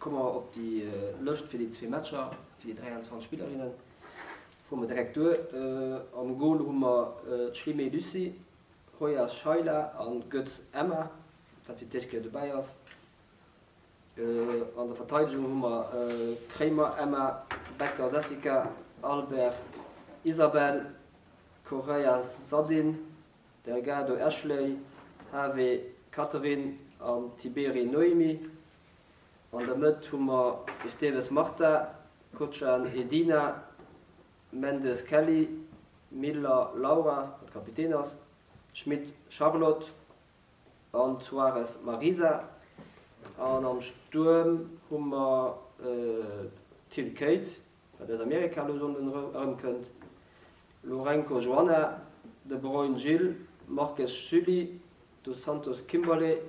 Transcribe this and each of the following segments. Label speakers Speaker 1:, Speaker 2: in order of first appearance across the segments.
Speaker 1: Komme mer op déi Lëscht fir déi zwee Matcher, fir déi 23 Spillerinnen. Fuere mer direkt duer. Am Gol hu mer d'Schlimé Lucie, Hoyas Sheila an Goetz Emma, wat fir d'éischt Kéier dobäi ass. An der Verteidegung hu mer Kremer Emma, Becker Jessica, Albert Isabelle, Correia Sadine, Delgado Ashley, Have Catherine an Tiberi Noémie. An der Mëtt hu mer Esteves Marta, Kochan Edina, Mendes Kelly, Miller Laura, wat Kapitän ass, Schmit Charlotte an Soares Marisa. An am Stuerm hu mer d'Thill Kate, wat aus Amerika elo Sonnden erëmkënnt, Lourenco Joana, De Bruyne Gilles, Marques Julie, Dos Santos Kimberley,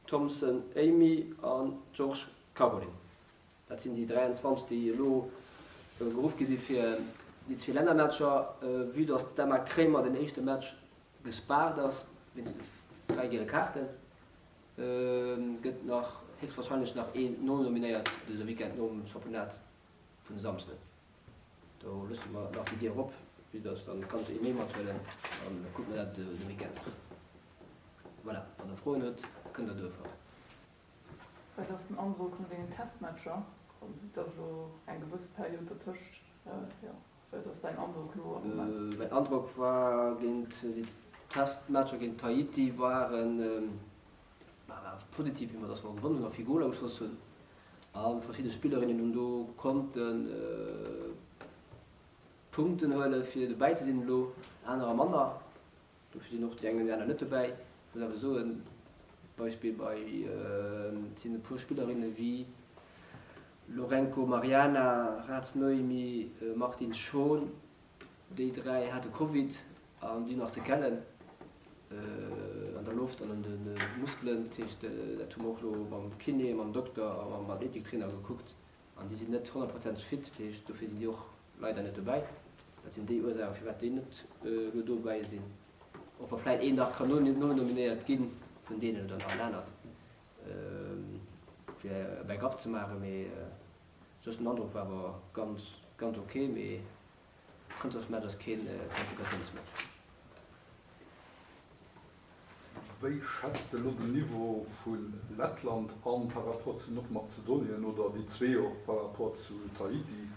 Speaker 1: Thomsen Amy an Georges Caroline. Dat sinn déi 23, déi elo geruff gi si fir déi zwee Lännermatcher. Vue datt d'Emma Kremer den éischte Match gespaart ass wéinst de 3 giele Kaarten, gëtt nach héchstwarscheinlech nach een nonominéiert dëse Weekend nom Championnat vun e Samsden. Do loosse mer nach déi Dier erop, vue datt dann kann se ee méi mathuelen, dann kucke mer dat de Weekend nach. Voilà, wann der Froen hutt, kënnt der duerfueren.
Speaker 2: Wat ass den Androck no dengen Testmatcher? Et ass elo eng gewësse Period dertëscht, jo, wat ass däin Androck elo am
Speaker 1: Moment? Mäin Androck war géint déi Testmatcher géint Tahiti waren war positiv, wéi mer dass mer gewonnen hunn a vill Goler geschoss hunn a verschidde Spillerinnen hunn do konnten Punkten huele fir dobäi ze sinn elo, anerer manner. Dofir sinn och déi eng oder déi aner net dobäi. Ech muss awer soen, Beispill bei, et sinn e puer Spillerinne wéi Lourenco Mariana, Raths Noémie, Martins Schon, déi 3 hate Covid an déi hunn nach Sequellen an der Loft an un de Muskelen. Dat heescht, dat hu mer och elo mam Kiné, mam Dokter a mam Athletiktrainer gekuckt. An déi sinn net honnertprozenteg fit, dat heescht dofir sinn déi och leider net dobäi. Dat sinn déi Ursaachen, firwat déi net elo dobäi sinn. Och wa vläit een nach kann nonominéiert gi vun deenen oder nach en anert, fir e Backup ze maachen. Mee soss den Androck war awer ganz, ganz ok. Mee Frëndschaftsmatch ass keen Qualifikatiounsmatch.
Speaker 3: Wéi schätzt de lo den Niveau vu Lettland an par rapport zu Nordmazedonien oder déi zwee och par rapport zu Tahiti?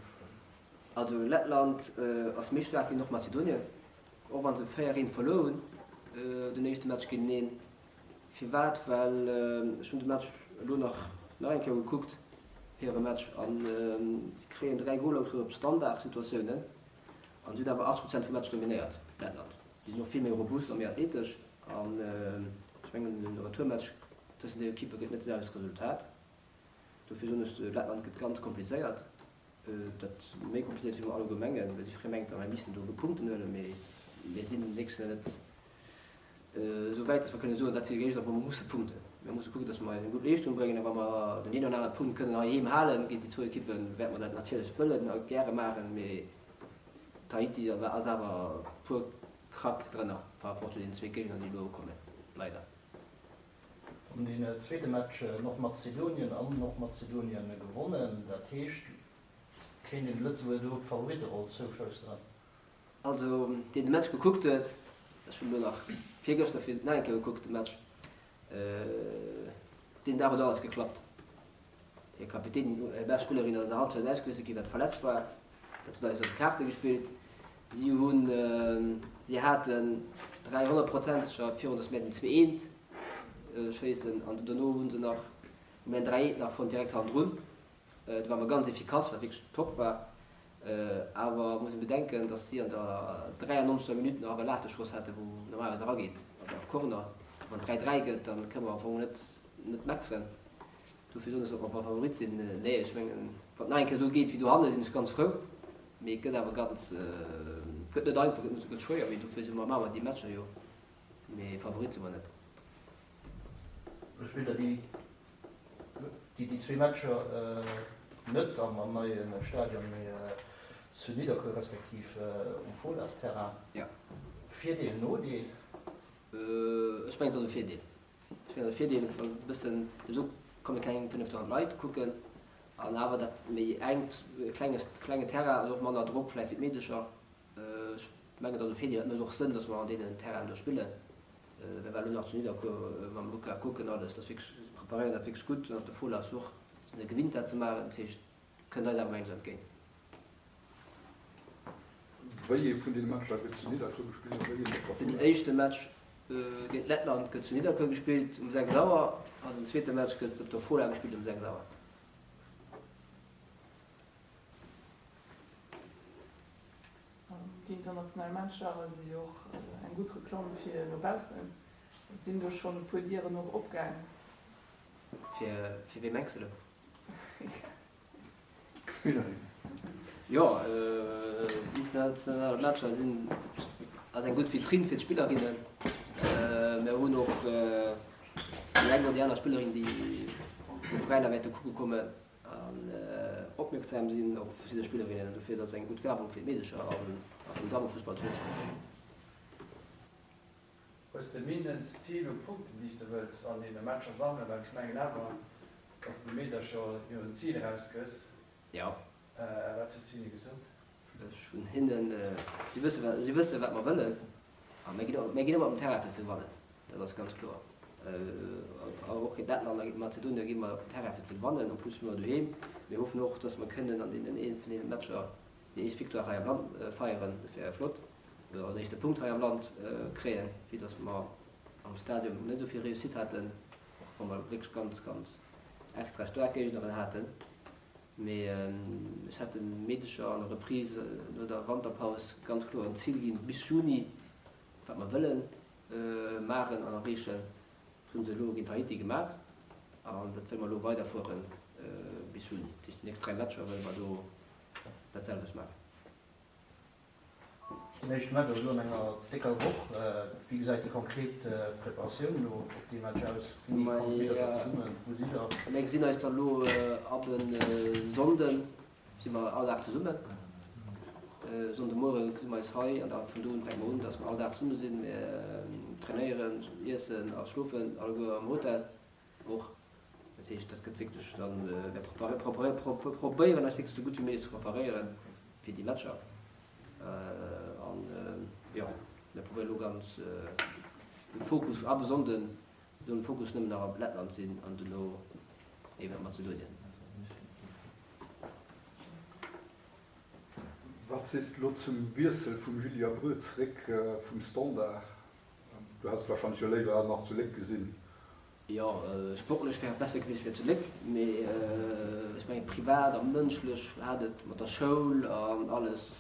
Speaker 1: Also Lettland ass méi staark wéi Nordmazedonien, och wa se 4, 1 verluer hunn den éischte Match géinteneen. Firwat? Well ech hunn de Match elo nach nach eng Kéier gekuckt, hire Match, an si kréien 3 Goler geschoss op Standardsituatiounen an si hunn awer 80 Prozent vum Match dominéiert, Lettland. Déi sinn och vill méi robust a méi athletesch an ech mengen den Retourmatch tëschent deene Ekippe gëtt net de selwecht Resultat. Dofir soen ech, Lettland gëtt ganz komplizéiert. Dat méi komplizéiert wéi mer alleguer mengen, well si fréi mengt, mir missten do Punkten huelen, mee mir sinn nächst Joer net esou wäit, datt mer kënne soen, dat si Géigner wou mer musse punkten. Mir musse kucken, datt mer eng gutt Leeschtung bréngen a wa mer den een oder anere Punkt kënnen heiheem halen géint déi zwou Ekippen, wäerte mer dat natierlech wëllen a gäre maachen, mee Tahiti ass awer e puer Krack drënner par rapport zu den zwee Géigner, déi elo kommen, leider.
Speaker 4: An deen zweete Match Nordmazedonien an Nordmazedonien gewonnen. Dat heescht, kéint een de Lëtzebuerger do d'Favoritteroll zouschousteren?
Speaker 1: Also deen de Match gekuckt huet, ech hunn elo nach virgëschter fir nach eng Kéier gekuckt de Match, deen Dag huet alles geklappt. Hir Kapitän, hir bescht Spillerin ass an der Halbzeit ausgewiesselt ginn, wat verletzt war. Dat huet eis an d'Kaarte gespillt. Si hunn, si haten 3 honnertprozenteger virun datt mir den 2 eent schéissen an dono hu se nach, hu mir en 3 eent nach fonnt direkt hannendrun. Do ware mer ganz efficace, wat wierklech top war. Awer muss een bedenken, datt si an der 93. Minutt nach e Lateschoss haten, wou normalerweis erageet, also am Corner. Wann et 3, 3 gëtt, da kënne mer am Fong net, net meckeren. Dofir soen ech, ob mer Favorit sinn, nee, ech mengen, wann et nach eng Kéier esou geet wéi dohanne, sinn ech ganz frou. Mee et gëtt awer ganz, et gëtt net einfach, et gëtt schwéier, mee dofir si mer, maache mer déi Matcher jo. Mee Favorit si mer net.
Speaker 4: Elo spillt der déi déi zwee Matcher net am neie Stadion, mee zu Nidderkuer respektiv um Folas-Terrain. Virdeel, Nodeel?
Speaker 1: Ech mengen, et ass e Virdeel. Ech mengen, e Virdeel, e bëssen, esou komme keng 5.000 Leit kucken. An awer dat méi enkt, klenge, klenge Terrain ass och manner Drock vläicht fir d'Meedecher. Ech mengen, et ass e Feeler, et mécht och Sënn, datt mer an deenen Terrainen do spillen. Mir waren elo nach zu Nidderkuer mam Luca kucken alles, dat ass wierklech, si preparéieren dat wierklech gutt an op der Fola ass och, sinn se gewinnt dat ze maachen, dat heescht, kënnt eis awer mengen ech entgéint.
Speaker 3: Wéi ee vun deene Matcher gëtt zu Nidderkuer gespillt a wéi een op der
Speaker 1: Fola? Den éischte Match géint Lettland gëtt zu Nidderkuer gespillt um 6 Auer an den zweete Match gëtt op der Fola gespillt um 6 Auer.
Speaker 2: Déi international Matcher si jo och eng gutt Reklamm fir no baussen. Sinn do schonn e puer Dieren och opgaang?
Speaker 1: Fir wee mengs de elo?
Speaker 3: Spillerinnen.
Speaker 1: Jo, international Matcher sinn ass eng gutt Vitrinn fir d'Spillerinnen. Mir hunn och déi eng oder déi aner Spillerin, déi no Veräiner wäerte kucke kommen an opmierksam sinn op verschidde Spillerinnen. Dofir et ass eng gutt Werbung fir d'Meedecher a fir den Dammefussball zu Lëtzebuerg.
Speaker 5: Hues de mindens d'Zil u Punkten déi s de wëlls an deene Matcher sammelen? Well ech mengen awer, dass de de Meedercher jo en Zil erausgëss.
Speaker 1: Jo.
Speaker 5: Wat hues de hinne gesot?
Speaker 1: Ech hunn hinnen, si wësse wat, si wësse wat mer wëllen a mir ginn, mir ginn ëmmer op den Terrain fir ze gewannen, dat ass ganz kloer. A och géint Lettland a géint Mazedonien gi mer op den Terrain fir ze gewannen, en plus si mer doheem. Mir hoffen och, dass mer kënnen an deenen een vun deene Matcher déi éischt Victoire hei am Land feieren, dat wär flott, oder den éischte Punkt hei am Land kréien, vue dass mer am Stadion net esou vill Réussite haten, och wa mer wierklech ganz, ganz extra staark Géigneren haten. Mee ech hätt de Meedecher an der Reprise no der Wanterpaus ganz kloer en Zil ginn, bis Juni, wat mer wëlle maachen an erreechen. Dat hu se elo géint Haiti gemat an dat wëlle mer elo weiderfuere bis Juni. Dat heescht, déi nächst 3 Matcher wëlle mer do dat selwecht maachen.
Speaker 4: Den éischte Match ass elo an enger décker Woch. Wéi gesäit déi konkret Preparatioun elo op dee Match aus? Wéini kommen d'Meedercher zesummen? Wou sidd der?
Speaker 1: Mir gesinn eis dann elo ab e Sonnden, si mer all Dag zesummen. Sonndemuere gesi mer eis hei an da vun do un fänke mer un, dass mer all Dag zesumme sinn. Mir trainéieren, iessen a schlofen alleguer am Hotel. Och. Dat heescht, dat gëtt wierklech dann, mir probéieren eis wierklech esou gutt wéi méiglech ze preparéieren fir déi Matcher. An jo, mir probéieren elo ganz de Fokus, ab e Sonnden soll de Fokus nëmmen nach op Lettland sinn an dono eben op Mazedonien.
Speaker 3: Wat sees de elo zum Wiessel vum Julie Abreu zeréck vum Standard? Du häss wahrscheinlech jo léiwer nach zu Léck gesinn.
Speaker 1: Jo, sportlech wär et besser gewiescht wär zu Léck, mee ech mengen privat a mënschlech hat et mat der Schoul an alles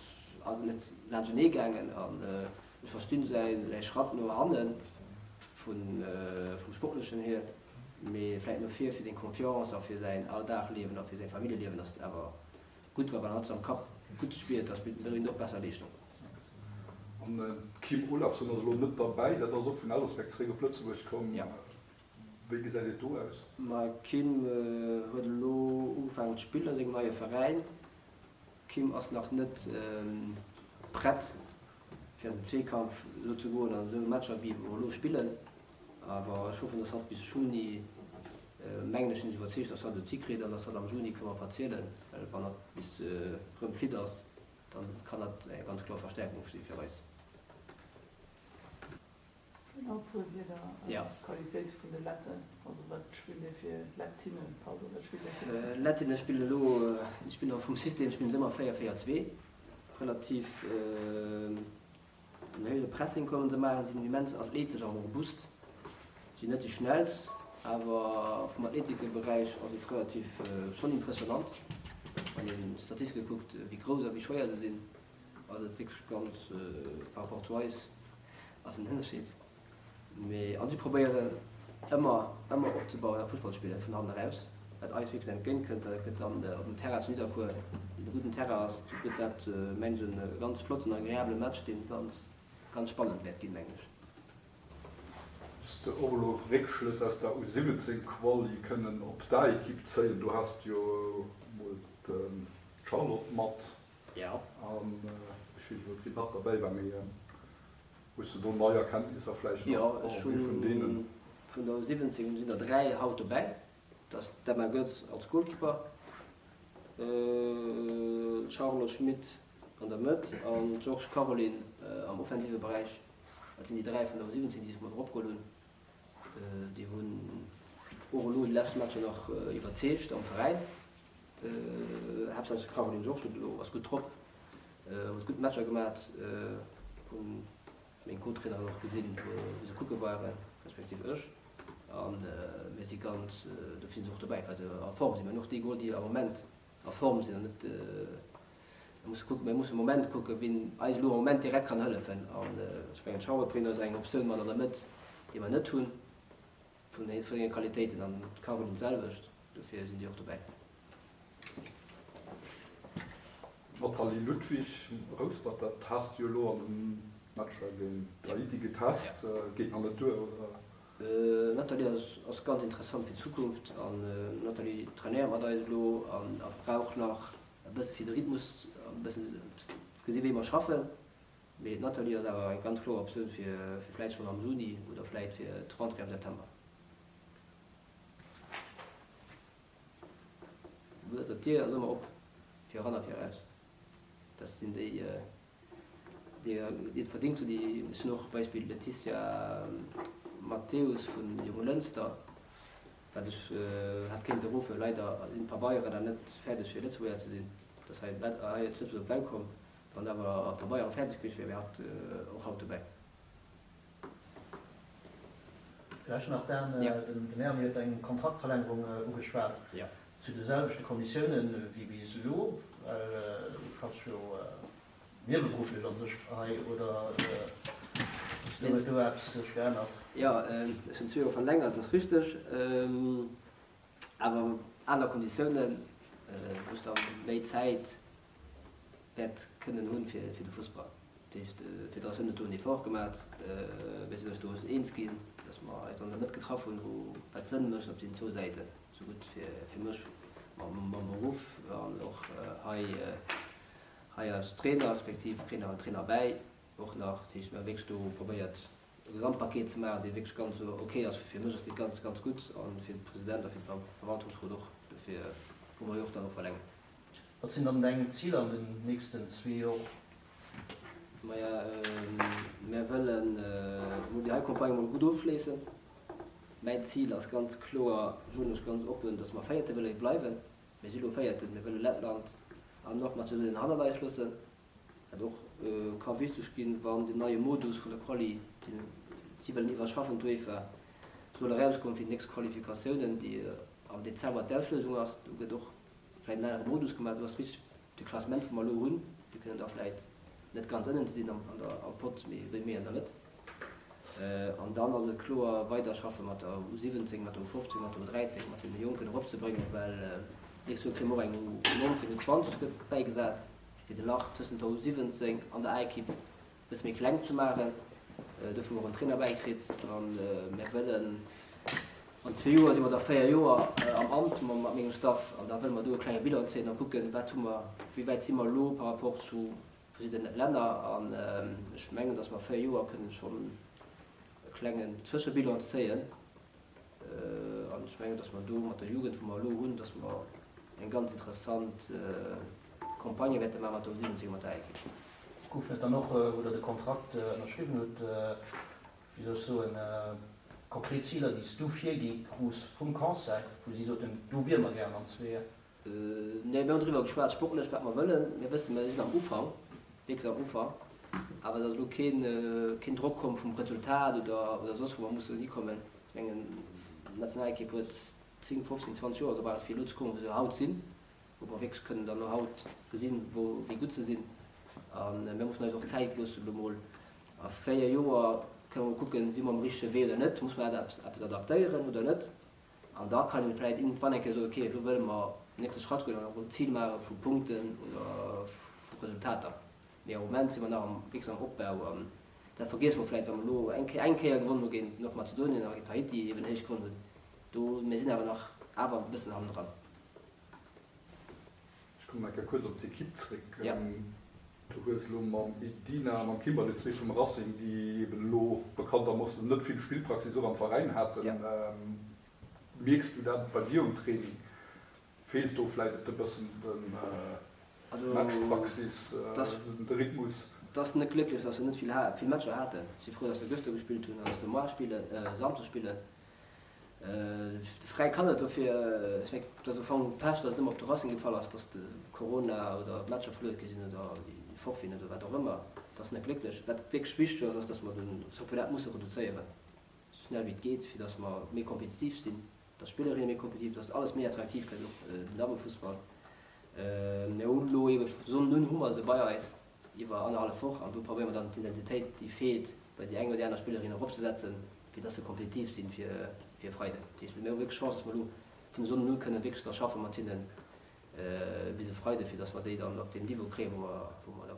Speaker 1: ass et net laanschtenee gaangen an ech verstinn säi Schratt no hannen vun vum sportlechen hier, mee vläit no vir fir seng Confiance a fir säin Alldagliewen a fir säi Familljeliewen ass et awer gutt, well wann hatt am Kapp gutt spillt, da spillt en och besser Leeschtung.
Speaker 3: An d'Kim Olafsson ass elo net derbäi, dat ass och vun Ellersbeck zeréck op Lëtzebuerg komm. Wéi gesäit et do aus?
Speaker 1: Ma d'Kim huet elo ugefaangen ze spillen a sengem neie Veräin. D'Kim ass nach net prett fir an den Zweekampf esou ze goen an esou Matcher wéi mer elo spillen. Awer ech hoffen, dass hatt bis Juni, mengen ech, sinn ech iwwerzeegt, dass hatt et hikritt an dass hatt am Juni ka mat verzielen, well wann hatt bis erëm fit ass, Dann kann dat eng ganz kloer Verstärkung si fir eis.
Speaker 2: Genau, e puer Wierder iwwer d'Qualitéit vun de Letten. Also wat spillt Dir fir Lettinnen? Pardon, wat spillt Dir fir Lettinnen?
Speaker 1: Lettinne spillen elo, déi spillen och vum System spillen se ëmmer 4-4-2, relativ En héije Pressing kommen se maachen, sinn immens athletesch a robust. Sinn net déi schnellst, awer vum Athletikeberäich ass et relativ schonn impressionant. Wann een d'Statistike kuckt, wéi grouss a wéi schwéier se sinn, ass et wierklech ganz par rapport zu eis ass en Ënnerscheed. Mee an si probéieren ëmmer, ëmmer opzebauen a Fussball ze spillen vun hannen eraus, wat eis wierklech entgéint kënnt. Dat gëtt dann op dem Terrain zu Nidderkuer, deen e gudden Terrain ass, do gëtt dat mengen ech e ganz flotten, agreabele Match, dee ganz, ganz spannend wäert ginn, mengen ech.
Speaker 3: Hues de och elo Réckschlëss aus der U17 Quali kënnen op d'A-Ekipp zéien? Do has de jo mol d'Charlotte mat an ech weess net wien nach derbäi war, mee Hues de do nei Erkenntnisser vläicht nach
Speaker 1: Jo, ech en vue vun deenen? hunn vun der U 17 sinn der 3 haut dobäi. Dat ass d'Emma Goetz als Goalkeeper. D'Charlotte Schmit an der Mëtt an d'Georges Caroline am offensive Beräich. Dat sinn déi 3 vun der U17, déi ech mat eropgeholl hunn. Déi hunn och elo déi lescht Matcher nach iwwerzeegt am Veräin. Haaptsächlech d'Caroline Georges huet elo, ass gutt drop, huet gutt Matcher gemat. Hunn meng Co-Traineren och gesinn, wou se kucke waren, respektiv ech. A mir si ganz, dofir si se och dobäi, well se a Form sinn. Mir hunn och déi geholl, déi am Moment a Form sinn an net, mir musse kucken, mir musse am Moment kucken, wien eis elo am Moment direkt kann hëllefen. An ech mengen, d'Charlotte bréngt eis eng Optioun mat an der Mëtt, déi mer net hunn, vun hire Qualitéiten, an d'Caroline d'selwecht. Dofir sinn déi och dobäi.
Speaker 3: D'Nathalie Ludwig, Rouspert, dat has de jo elo an de Matcher géint Haiti getest. Geet nach net duer, oder?
Speaker 1: D'Nathalie ass ganz interessant fir d'Zukunft an d'Nathalie trainéiert mat eis elo an a brauch nach e bësse fir de Rhythmus e bëssen ze gesi wéi mer schaffen. Mee d'Nathalie ass awer eng ganz kloer Optioun fir vläit schonn am Juni oder vläit fir d'Rentrée am September. Also d'Dier ass ëmmer op fir eran a fir eraus. Dat sinn déi, déi et verdingt hunn. Déi, ech hunn och Beispill Leticia Matthäus vun Jonglënster, wat ech hätt kéinte ruffen. Leider sinn d'Pabeieren nach net fäerdeg fir Lëtzebuerger ze sinn. Dat ass hei hei zu Lëtzebuerg op d'Welt komm. Wann awer d'Pabeiere fäerdeg gewiescht wier, wär hatt och haut dobäi.
Speaker 4: Vläicht nach Dan, den Erny huet eng Kontraktverlängerung ugeschwat, zu de selwechte Konditiounen wéi bis elo, well du schaffs jo nieweberufflech an sech hei, oder ass do, huet do eppes sech geännert?
Speaker 1: Jo, ech hunn zwee Joer verlängert, dat ass richteg, awer aner Konditiounen, wou ech da méi Zäit wäert kënnen hunn fir de Fussball. Dat heescht, d'Federatioun huet do en Effort gemat, mir sinn eis do eens ginn, datt mer eis an der Mëtt getraff hunn, wou wat Sënn mécht op deenen zwou Säiten, esou gutt fir mech mam Beruff an och hei hei als Trainer, respektiv kréien nach en Trainer bäi och nach. Dat heescht, mir hu wierklech do probéiert e Gesamtpaket ze maachen, dee wierklech ganz ok ass. Fir mech ass dee ganz, ganz gutt a fir de President a fir de Verwaltungsrot och. Dofir hu mer jo och dann och verlängert.
Speaker 4: Wat sinn dann deng Ziler an den nächsten zwee Jor?
Speaker 1: Maja, mär wëllen emol déi hei Campagne emol gutt ofschléissen. Mäin Zil ass ganz kloer, soen ech ganz oppen, datt mer Véierte wëlle bleiwen. Mir si lo Véierten, mir wëlle Lettland an Nordmazedonien hannert eis loossen. Wat och ka wichteg ginn, wann den neie Modus vun der Quali, deen si wëllen iwwerschaffen, d'UEFA, soll erauskommen fir déi nächst Qualifikatiounen, déi am Dezember d'Auslousung ass. Do gëtt och vläit en anere Modus gemaach. Do ass wichteg de Klassement, wou mer elo hunn. Mir kënnen da vläit net ganz ënnen sinn am Pott, mee méi an der Mëtt. An dann ass et kloer, weiderschaffe mat der U17, mat der U15, mat der U13, mat deene Jonken eropzebréngen, well d'nächst Joer kréie mer och eng U19, U20 gëtt bäigesat, fir de Lach zwëssen der U17 an der A-Ekipp bësse méi kleng ze maachen. Dofir hu mer och en Trainer bäikritt a mir wëllen an zwee Joer si mer da 4 Joer am Amt mat mengem Staff an da wëlle mer do e klenge Bilan zéien a kucken, wat hu mer, wéi wäit si mer elo par rapport zu verschiddene Länner. An ech mengen, datt mer 4 Joer kënnen schonn e klengen Zwëschebilan zéien. An ech mengen, datt mer do mat der Jugend, wou mer elo hunn, datt mer eng ganz interessant Campagne wäerte maache mat der U17 a mat der A-Ekipp.
Speaker 4: Goufen et dann och, wou Der de Kontrakt ënnerschriwwen hutt, wéi soll ech soen, konkret Ziler, déi s du virgi krus vum Conseil, wou si soten, do wiere mer gären an zwee?
Speaker 1: Nee, mir hunn driwwer geschwat, sportlech, wat mer wëllen. Mir wëssen, mir sinn am Ufank, wierklech am Ufank. Awer et ass elo keen, keen Drock komm vum Resultat oder, oder soss wou mer mussen hikommen. Ech mengen, d'Nationalekipp huet 10, 15, 20 Joer gebraucht, fir elo ze kommen, wou se haut sinn, wou mer wierklech kënnen dann haut gesinn, wou, wéi gutt se sinn. A mir mussen eis och Zäit loossen elo mol. A 4 Joer kënne mer kucken, si mer um richtege Wee oder net, muss mer eppes adaptéieren oder net. An da kann een vläicht iergendwann eng Kéier soen, okay, elo wëlle mer den nächste Schratt goen an och en Zil maache vu Punkten oder vu Resultater. Mee am Moment si mer nach am, wierklech am Opbau an dat vergiesse mer vläicht, wa mer elo eng Kéier, eng Kéier gewonnen hu géint Nordmazedonien a géint Haiti eben héich gewonnen hunn. Do, mir sinn awer nach awer e bëssen hannendran.
Speaker 3: Ech kommen eng Kéier kuerz op d'Ekipp zréck. Du hues elo mam Edina a mam Kimberley zwee vum Racing, déi eben elo bekanntermoossen net vill Spillpraxis och am Veräin haten. Mierks du dat bei dir um Training? Feelt do vläit e bëssen d'Matchpraxis, de Rhythmus?
Speaker 1: Et ass net glécklech, datt se net vill vill Matcher haten. Ech si frou, datt se gëschter gespillt hunn an datt se moar spillen, Samsde spillen. De Fräi kann net dofir, ech mengen, et ass am Fong Pech, datt et ëmmer op de Racing gefall ass, datt de Corona oder d'Matcher verluer gi sinn oder déi Forfaiten oder wat och ëmmer. Et ass net glécklech. Wat wierklech wichteg ass, ass, datt mer de Championnat musse reduzéieren, esou schnell wéi et geet, fir datt mer méi kompetitiv sinn. Dass d'Spillerinne méi kompetitiv, dass alles méi attraktiv gëtt, och den Dammefussball. Mir hunn elo eebe vu Sonnden un hu mer se bei eis iwwer annerhallef Woch an do probéiere mer dann d'Intensitéit, déi feelt bei déi eng oder déi aner Spillerin eropzesetzen, fir dass se kompetitiv sinn fir e Freiden. Dat heescht, mir hu wierklech Chance, dass mer elo vun e Sonnden u kënnen wierklech dra schaffe mat hinnen bis e Freiden, fir dass mer déi dann op deem Niveau kréien, wou mer, wou mer.